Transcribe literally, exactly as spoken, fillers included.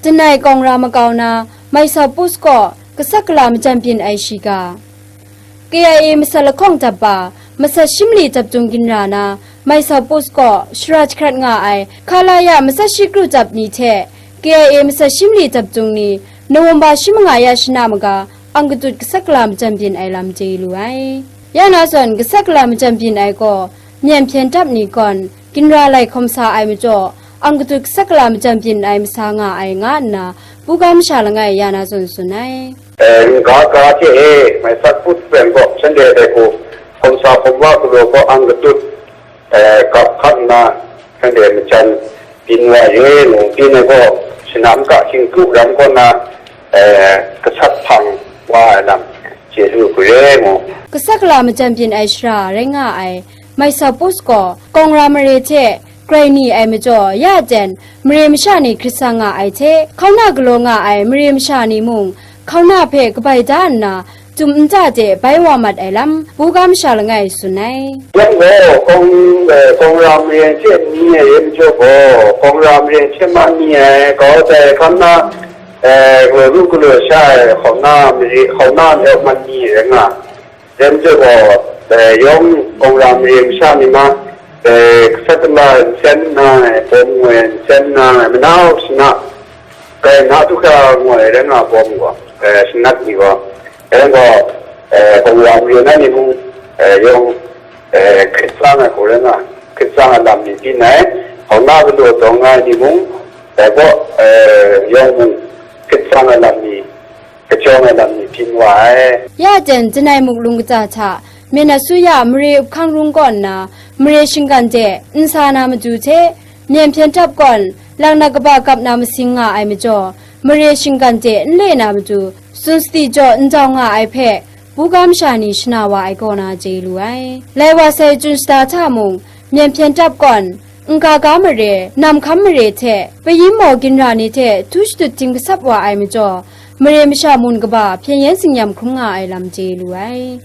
Janai Kawng Ra makau na Maisau Post kaw kasak kala majan byin ai shiga. K I A masat lahkawng dap ba, masat shi mali dap jung ginra na Maisau Post kaw shara jahkrat nga ai Khalaya masat shi kru dap ni hte K I A masat shi mali dap jung ni November shi manga ya shana maga ang katut kasak kala majan byin ai lam chye lu ai. Ya na zawn kasak kala majan byin ai gaw, myen hpyen dap ni gawn ginra lai hkawm sa ai majaw, ang katut kasak kala majan byin ai masa nga ai nga nna, buga masha langai ya na zawn tsun ai. Eh, n ga ga hte e, Maisau Post hpe gaw, shanhte dai hku hkawm sa hkawm wa galaw gaw ang katut, eh, gap hkap nna, shanhte majan byin wa ye, ngu byin ai gaw, shanam ga hkying kru ram kaw na, eh, gasat hpang wa ai lam chye lu hkru re, ngu. Kasak kala majan byin ai shara rai nga ai Maisau Post gaw, Kawng Ra mare hte grai ni ai majaw, ya jan mare masha ni hkrit sa nga ai hte, hkauna galaw nga ai mare masha ni mung, hkauna hpe kabai da nna, Chyum nta de bai wa mat ai lam, buga masha langai tsun ai. Yang gaw, Kawng, eh, Kawng Ra mare hte ni ai rai majaw gaw, Kawng Ra mare hte ma ni ai, kau dai hkam na, eh, gaw ru galaw sha ai, hkauna mare, hkauna ni man ni rai nga. Rai majaw gaw, eh, yawng Kawng Ra mare masha ni ma, eh, kasak kala nsen nna, bawm ngoi nsen nna, manau shana, kai na du hkra ngoi rai nga bawm gaw, eh, shanat ni gaw, rai gaw, eh, Kawng Ra mare na ni mung, eh, yawng, eh, hkrit tsang ai hku rai nga, hkrit tsang ai lam ni byin ai, hkauna galaw dawng ai ni mung, dai gaw, eh, yawng mung hkrit tsang ai lam ni, kajawng ai lam ni byin wa ai. Ya jan Janai Muk Lung Kata hta, Myen Asuya mare up hkang rung kaw nna, mare shinggan de n sa na matu hte, myen hpyen dap gawn, laknak kaba gap na masing nga ai majaw, mare shinggan de n le na matu, tsun sadi jaw n jau nga ai hpe, buga masha ni shana wa ai kaw na chye lu ai. Lai wa sai chun shada hta mung, myen hpyen dap gawn, Nkaga mare, Namhkam mare hte, Payin maw ginra ni hte htu shadut hting gasap wa ai majaw, mare masha mun kaba hpyen yen tsin-yam hkrum nga ai lam chye lu ai.